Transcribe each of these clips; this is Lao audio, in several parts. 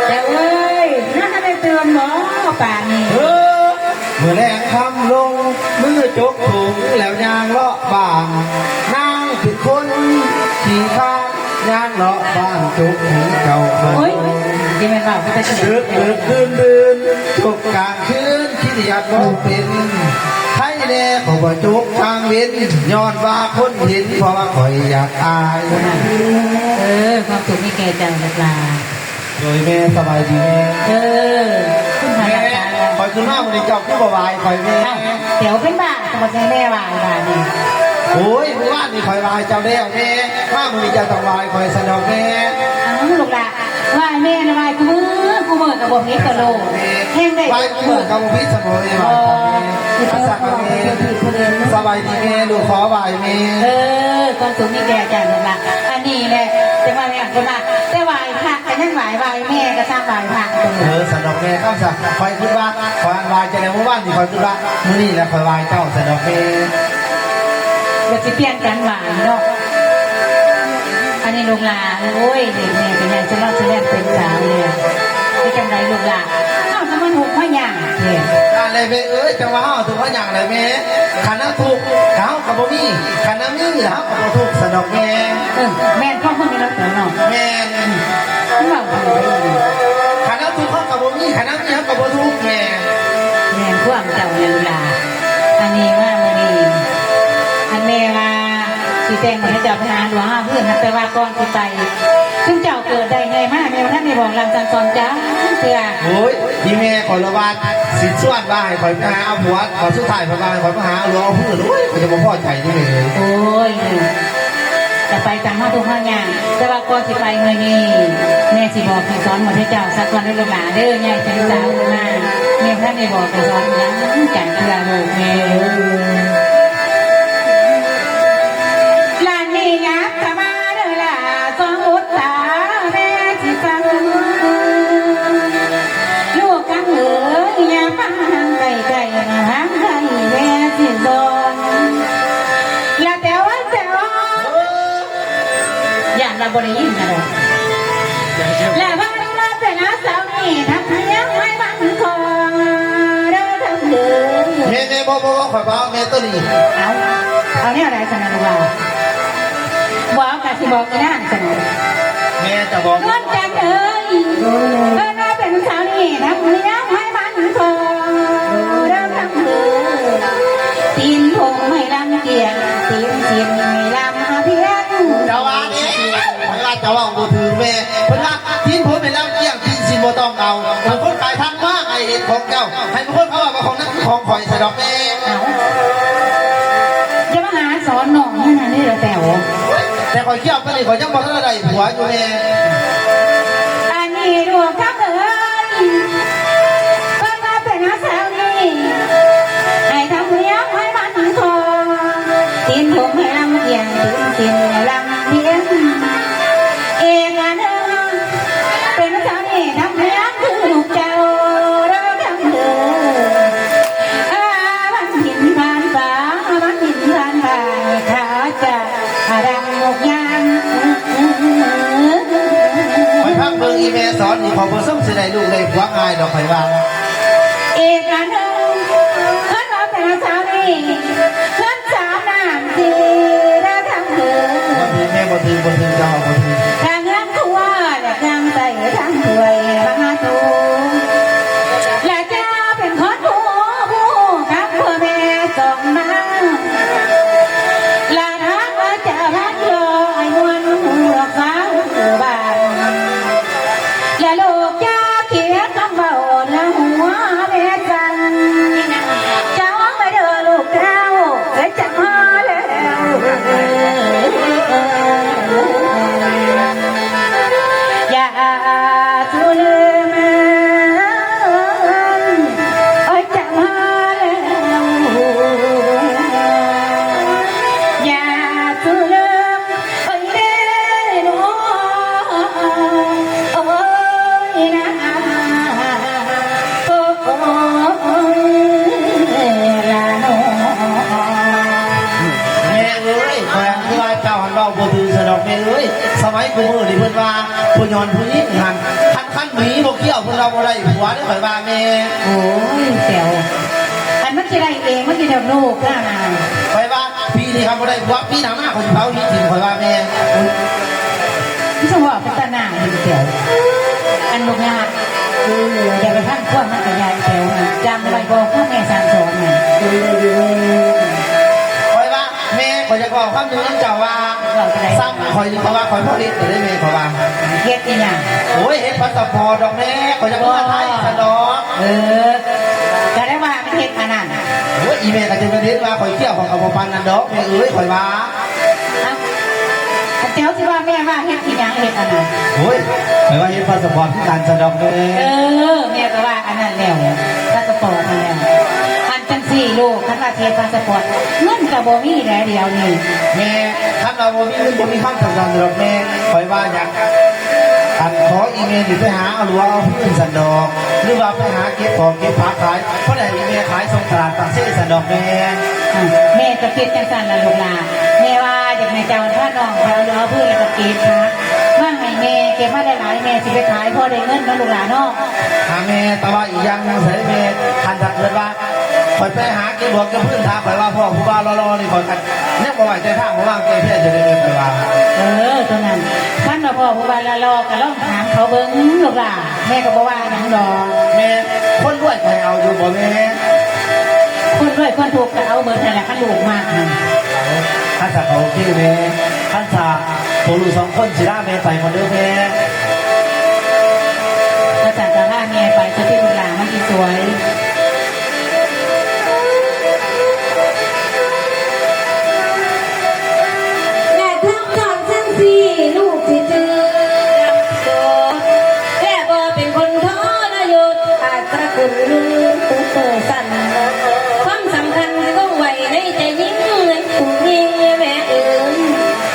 ແຕ່ເອີຍ ນາງທັນໄດ້ຕື່ນບໍ່ປານນີ້? ເອີ ມື້ແລງຄ່ຳລົງ ມືຈົກຖົງແລ້ວຍ່າງເລາະບ້ານ ນາງເປັນຄົນຂີ້ຄ້ານ ຍ່າງເລາະບ້ານຈົກຖົງເຈົ້າ. ໂອ້ຍ ຊິແມ່ນເວົ້າຄືແຕ່ ເດິກໆ ດື່ນໆ ຈົກກາງຄືນ ຄິດຢາກບໍ່ເປັນ ໃຜແດ່ຂໍບໍ່ຈົກກາງເວັນ ຍ້ອນວ່າຄົນເຫັນ ເພາະວ່າຂ້ອຍຢາກອາຍ. ເອີ ຄວາມສຸກມີແກ່ເຈົ້າ ລູກຫຼານ. ໂດຍແມ່ ສະບາຍດີແມ່. ເອີ ຂຶ້ນມາ ແມ່ ຮັກສາແລ້ວ ຂ້ອຍຂຶ້ນມາມື້ນີ້ເຈົ້າຄືບໍ່ໄຫວ້ຂ້ອຍແມ່? ເອົ້າ ດຽວເປັນບ້າ ກໍບໍ່ໃຫ້ແມ່ໄຫວ້ບາດນີ້. ໂອ້ຍ ມື້ວານນີ້ຂ້ອຍໄຫວ້ເຈົ້າແລ້ວແມ່ ມາມື້ນີ້ເຈົ້າຕ້ອງໄຫວ້ຂ້ອຍຊັ້ນດອກແມ່. ເອົ້າ ລູກຫຼານ ໄຫວ້ແມ່ນະ ໄຫວ້ຄູ່ມື້ ຄູ່ມື້ກໍບໍ່ຜິດກະໂລກ ແຮງໄດ້ ໄຫວ້ຄູ່ມື້ກໍບໍ່ຜິດຊັ້ນບໍ່ແມ່? ບໍ່ ໄຫວ້ຕາມແມ່. ສະບາຍດີແມ່ ລູກຂໍໄຫວ້ແມ່. ເອີ ຄວາມສຸກມີແກ່ເຈົ້າ ລູກຫຼານ. ອັນນີ້ແຫຼະ ຈັ່ງວ່າແມ່ເພິ່ນວ່າ ແຕ່ໄຫວ້ພະກໍຍັງໄຫວ້ ໄຫວ້ແມ່ກໍຊ້ຳໄຫວ້ພະ. ເອີ ຊັ້ນດອກແມ່ ຄັນຊັ້ນ ຂ້ອຍຄິດວ່າ ຂ້ອຍໄຫວ້ເຈົ້າແລ້ວມື້ວານນີ້ ຂ້ອຍຄິດວ່າມື້ນີ້ແຫຼະຂ້ອຍໄຫວ້ເຈົ້າຊັ້ນດອກແມ່. ກໍຊິປ່ຽນກັນໄຫວ້ເນາະ. ອັນນີ້ລູກຫຼານ ໂອ້ຍ ເດັກແມ່ກໍໃຫຍ່ສະຫຼອດສະແຫຼດເປັນສາວແລ້ວ ເຮັດຈັ່ງໃດລູກຫຼານ? ເຮົາຈະມາທຸກມາຍາກແທ້. ນັ້ນແຫຼະແມ່ເອີຍ ຈັ່ງວ່າເຮົາທຸກມາຍາກແຫຼະແມ່. ຄັນເຮົາທຸກ ເຮົາກໍບໍ່ມີ ຄັນເຮົາມີ ເຮົາກໍບໍ່ທຸກຊັ້ນດອກແມ່. ເອີ ແມ່ນຄວາມເພິ່ນນີ້ເນາະ ແມ່ນ. ເວົ້າ ຄັນເຮົາທຸກເຮົາກໍບໍ່ມີ ຄັນເຮົາມີເຮົາກໍບໍ່ທຸກແມ່. ແມ່ນຄວາມເຈົ້ານັ້ນລະ. ອັນນີ້ມາມື້ນີ້ ອັນແມ່ວ່າຊິແຕ່ງໃຫ້ເຈົ້າໄປຫາຫຼວງຫາພື້ນ ແຕ່ວ່າກ່ອນຊິໄປ ຊຸມເຈົ້າເກີດໄດ້ໃຫຍ່ມາ ແມ່ບໍ່ທັນໄດ້ບອກລຳສັ່ງສອນຈັກເທື່ອ. ໂອ້ຍ ອີແມ່ ຂ້ອຍລະວ່າຊິຊວນວ່າໃຫ້ຂ້ອຍໄປຫາເອົາຜົວ ບັດສຸດທ້າຍເພິ່ນວ່າໃຫ້ຂ້ອຍມາຫາເອົາຫຼວງເອົາພື້ນ ໂອ້ຍ ຂ້ອຍຈະບໍ່ພໍໃຈເດ້ແມ່ເອີຍ. ໂອ້ຍ ຈະໄປຕາມເຮົາທຸກເຮົາຍາກ ແຕ່ວ່າກ່ອນຊິໄປມື້ນີ້ ແມ່ຊິບອກໃຫ້ສອນໝົດໃຫ້ເຈົ້າສາກ່ອນເດີລູກຫຼາເດີ. ໃຫຍ່ເປັນສາວຂຶ້ນມາ ແມ່ບໍ່ທັນໄດ້ບອກໃຫ້ສອນຫຍັງຈັກເທື່ອລູກແມ່. ຫຼານນີ້ຫຍັບເຂົ້າມາເດີຫຼ້າ ສອງບຸດຕາແມ່ຊິຟັງ ລູກກຳເອີຍ ຢ່າຟັງທາງໄກໆ ມາທາງໃກ້ແມ່ຊິສອນ ລະແຕວເອີຍແຕວ ຢ້ານວ່າບໍ່ໄດ້ຍິນນະດອກ ລະເພິ່ນມາເປັນອາສາມີທັກພະຍາໄມ້ບ້ານຂອງເດີທັງເດີ. ແມ່ ແມ່ ບໍ່ ບໍ່ ບໍ່ ຂ້ອຍບໍ່ເອົາແມ່ໂຕນີ້. ເອົາ ເອົາແນວໃດຊັ້ນນະລູກ? ບໍ່ເອົາກະຊິບອກອີນາງຊັ້ນ. ແມ່ຈະບອກ ນວນຈັນເອີຍ ເພິ່ນມາເປັນສາມີທັກພະຍາໄມ້ບ້ານຂອງເດີທັງເດີ. ຕີນຜົມໃຫ້ລຳກຽງ ຕີນສິນໃຫ້ລຳພຽງ. ເຈົ້າວ່າເດ້ ຂ້ອຍວ່າເຈົ້າເວົ້າບໍ່ຖືກແມ່. ເພິ່ນວ່າຕີນຜົມໃຫ້ລຳກຽງ ຕີນສິນບໍ່ຕ້ອງເອົາ. ຄັນຄົນກາຍທັນມາໃຫ້ເຮັດຂອງເຈົ້າ ໃຫ້ບາງຄົນເຂົາວ່າຂອງນັ້ນຄືຂອງຂ້ອຍຊະດອກແມ່. ເອົ້າ ຢ່າມາຫາສອນນ້ອງຢູ່ນັ້ນເດີແຕວ. ແຕ່ຂ້ອຍຄຽວປານນີ້ ຂ້ອຍຍັງບໍ່ທັນໄດ້ຜົວຢູ່ແມ່. ອັນນີ້ລູກຄຳເອີຍ ເພິ່ນມາເປັນອາສາມີ ໃຫ້ທຳພຽງໃຫ້ໝັ້ນຄົງ ຕີນຜົມໃຫ້ລຳກຽງ ຕີນສິນໃຫ້ລຳພຽງ ອີກອັນໜຶ່ງ ເປັນອາສາມີທຳພຽງຄືລູກເຈົ້າເດີຄຳເດີ. ອາ ວັນເພັນຜ່ານໄປ ວັນເພັນຜ່ານໄປ ຂ້າຈະ ອາ ດັງນົກຍາງ. ຂ້ອຍຟັງເບິ່ງອີແມ່ສອນນີ້ ຂ້ອຍບໍ່ຊົມຊິໄດ້ລູກໄດ້ຜົວງ່າຍດອກ ຂ້ອຍວ່າ. ອີກອັນໜຶ່ງ ຄັນວ່າເປັນສາວນີ້ ເຮືອນສາມນ້ຳສີ່ເດີທາງເດີ. ບໍ່ຖືກແມ່ ບໍ່ຖືກ ບໍ່ຖືກ ເຈົ້າບໍ່ຖືກ. ທາງເຮືອນຄົວ ແລະ ເຄື່ອງໃຊ້ທາງຖ້ວຍມະຫາໂຕ ແລະ ເຈົ້າເປັນຄົນຜູ້ຮູ້ກັບພໍ່ແມ່ສອງນາງ ລະທາງວ່າຈະພັດລອຍມ່ວນຮູ້ດອກສາວບ້ານ ລະລູກຈະຂຽນຄຳເວົ້າລະຫູ ມື້ນີ້ເພິ່ນວ່າຜູ້ຍ້ອນຜູ້ຍິງຫັ້ນ ຄັນ ຄັນໝີບໍ່ຄ້ຽວ ເພິ່ນວ່າບໍ່ໄດ້ຜົວເດ້ ຂ້ອຍວ່າແມ່. ໂອ້ຍ ແຕວ ຄັນມັນຊິໄດ້ເອງ ມັນຊິໄດ້ລູກນະ. ຂ້ອຍວ່າປີນີ້ຄັນບໍ່ໄດ້ຜົວ ປີໜ້າມາຂ້ອຍຊິເຜົາຫີນຖິ້ມ ຂ້ອຍວ່າແມ່. ໂອ້ຍ ຄືຊິເວົ້າເປັນຕາໜ້າຢູ່ແຕວ. ອັນລູກຫຼ້າ ຢ່າໄປຟັງຄວາມມັນກະຢ່າ ແຕວ ຈຳໄວ້ບໍ່ ຄວາມແມ່ສັ່ງສອນນະ. ຂ້ອຍວ່າ ແມ່ ຂ້ອຍຢາກເວົ້າຄຳໜຶ່ງນຳເຈົ້າວ່າ ເວົ້າຈັ່ງໃດ? ຊ້ຳຂ້ອຍນີ້ ເຂົາວ່າຂ້ອຍບໍ່ເຮັດເດ້ແມ່ ເຂົາວ່າ. ເຮັດອີ່ຫຍັງ? ໂອ້ຍ ເຮັດພາສະປອດດອກແມ່ ຂ້ອຍຢາກເມືອໄທຊັ້ນດອກ. ເອີ ກະໄດ້ວ່າມັນເຮັດອັນນັ້ນ. ໂອ້ຍ ອີ່ແມ່ກະຈັ່ງແມ່ນເຫັນວ່າຂ້ອຍກ້ຽວ ຂ້ອຍກະບໍ່ປານນັ້ນດອກແມ່ເອີຍ ຂ້ອຍວ່າ. ເອົ້າ ແຕ່ວ່າຊິວ່າແມ່ວ່າເຮັດອີ່ຫຍັງ ເຮັດອັນນັ້ນ? ໂອ້ຍ ຂ້ອຍວ່າເຮັດພາສະປອດຄືກັນຊັ້ນດອກແມ່. ເອີ ແມ່ກະວ່າອັນນັ້ນແລ້ວ ພາສະປອດຫັ້ນແຫຼະ. ອັນ ຈັ່ງຊີ້ລູກ ຄັນວ່າຊິເຮັດພາສະປອດ ເງິນກະບໍ່ມີແຫຼະດຽວນີ້. ແມ່ ຄັນວ່າບໍ່ມີເງິນບໍ່ມີຄຳຈັ່ງຊັ້ນດອກແມ່ ຂ້ອຍວ່າຢາກ ອັນ ຂໍອີ່ແມ່ນີ້ໄປຫາເອົາຫຼວງເອົາພື້ນຊັ້ນດອກ ຫຼືວ່າໄປຫາເກັບຂອງເກັບຜັກຂາຍ ພໍໄດ້ອີ່ແມ່ຂາຍສົ່ງຕະຫຼາດປາກເຊຊັ້ນດອກແມ່. ອືມ ແມ່ກະຄິດຈັ່ງຊັ້ນລະລູກຫຼ້າ ແມ່ວ່າຢາກໃຫ້ເຈົ້າພານ້ອງໄປເອົາຫຼວງເອົາພື້ນ ແລ້ວກະເກັບຜັກມາໃຫ້ແມ່ ເກັບມາໄດ້ຫຼາຍ ແມ່ຊິໄປຂາຍພໍໄດ້ເງິນເນາະລູກຫຼ້າເນາະ. ຫາແມ່ ແຕ່ວ່າອີກຢ່າງໜຶ່ງໃສແມ່ ຄັນຖ້າເກີດວ່າ ຂ້ອຍໄປຫາເກັບຫຼວງເກັບພື້ນ ຖ້າຂ້ອຍວ່າພໍ້ຜູ້ບ່າວຫຼໍ່ໆນີ້ ຂ້ອຍກະຍັງບໍ່ໄວ້ໃຈທາງ ບໍ່ວາງໃຈແທ້ ຈັ່ງໃດແມ່ ຂ້ອຍວ່າ. ເອີ ໂຕນັ້ນ ຄັນວ່າພໍ້ຜູ້ບ່າວຫຼໍ່ໆ ກະລອງຖາມເຂົາເບິ່ງລູກຫຼ້າ ແມ່ກະບໍ່ວ່າຫຍັງດອກ. ແມ່ ຄົນລວຍຂ້ອຍເອົາຢູ່ບໍ່ແມ່? ຄົນລວຍຄົນທຸກກະເອົາເບິດຫັ້ນແຫຼະ ຄັນລູກມັກຫັ້ນ. ຄັນຊັ້ນກະໂອເຄແມ່ ຄັນຊັ້ນ ໂຕລູກສອງຄົນຊິລາແມ່ໄປກ່ອນເດີແມ່. ຄັນຊັ້ນກະລາແມ່ໄປ ໂຊກດີລູກຫຼ້າ ມັນຊິສວຍ. ແລະທັງສອງຊັ້ນສີ່ ລູກຊິຈື່ ແລະບໍ່ເປັນຄົນທໍລະຍົດ ອາດຕະກຸນລຸນ ຄວາມສຳຄັນຄົງໄວ້ໃນໃຈຍິງ ໃນຜູ້ຍິງແມ່ເອີຍ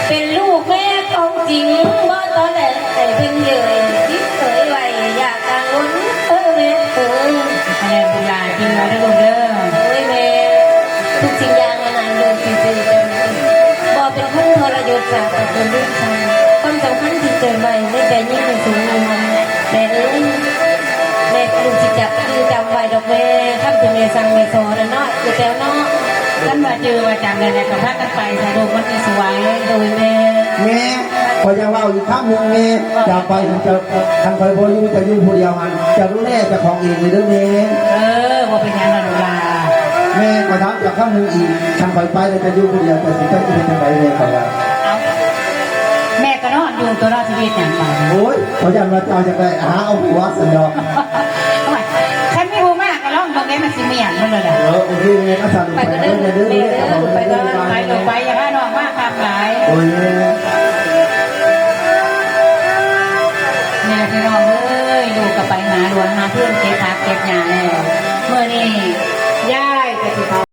ເປັນລູກແມ່ຂອງຈິງ ບໍ່ຕອແຫຼໃຫ້ເພິ່ນເຍີ້ຍ ຕິດເຜີຍໄວ້ ຢ່າກັງວົນເອີແມ່ເອີຍ. ອັນນັ້ນລູກຫຼ້າຈື່ເອົາເດີລູກເດີ. ໂອ້ຍແມ່ ທຸກສິ່ງຢ່າງອັນນັ້ນລູກຊິຈື່ ແຕ່ບໍ່ເປັນຄົນທໍລະຍົດຈາກຕະກູນລຸນຊັ້ນ ຄວາມສຳຄັນທີ່ເກີດໄວ້ໃນໃຈຍິງໃນສູງນີ້ ແມ່ເອີຍ ແມ່ ລູກຊິຈະຈື່ຈຳໄວ້ດອກແມ່ ຄຳທີ່ແມ່ສັ່ງແມ່ສອນນະເນາະ ຄືແຕ່ວເນາະ. ຄັນວ່າຈື່ວ່າຈຳໄດ້ແລ້ວກະພາກັນໄປຊະລູກ ມັນຊິສວຍ. ໂດຍແມ່. ແມ່ ຂ້ອຍຢາກເວົ້າອີກຄຳໜຶ່ງແມ່ ຈະໄປຫັ້ນ ເຈົ້າ ຄັນຂ້ອຍບໍ່ຢູ່ ເຈົ້າຢູ່ຜູ້ດຽວຫັ້ນ ເຈົ້າດູແລເຈົ້າຂອງເອງເລີຍເດີແມ່. ເອີ ບໍ່ເປັນຫຍັງດອກລູກຫຼ້າ. ແມ່ ຂ້ອຍຖາມເຈົ້າຄຳໜຶ່ງອີກ ຄັນຂ້ອຍໄປແລ້ວ ເຈົ້າຢູ່ຜູ້ດຽວ ເຈົ້າຊິໄປເຮັດຈັ່ງໃດແມ່ ຂ້ອຍວ່າ. ເອົ້າ ແມ່ກະນອນຢູ່ຕົວະເນາະ ຊິເຮັດຫຍັງບາດນີ້. ໂອ້ຍ ຂ້ອຍຢ້ານວ່າເຈົ້າຢາກໄດ້ຫາເອົາຜົວຊັ້ນດອກ. ໂອ້ຍ ຄັນມີຜູ້ມາກະລອງເບິ່ງເດ້ ມັນຊິມ້ຽນເບິ່ງເດີ. ເອີ ໂອເຄແມ່ ຄັນຊັ້ນ ໄປກ່ອນເດີແມ່ເດີ ໄປກ່ອນ ໄປ ໄປ ຢ່າພານ້ອງມາຄັກຫຼາຍ. ໂອ້ຍແມ່. ນີ້ແຫຼະພີ່ນ້ອງເອີຍ ລູກກະໄປຫາຫຼວງຫາພື້ນ ເກັບຜັກເກັບຫຍ້າແລ້ວ ມື້ນີ້ຍາຍກະຊິເຜົາ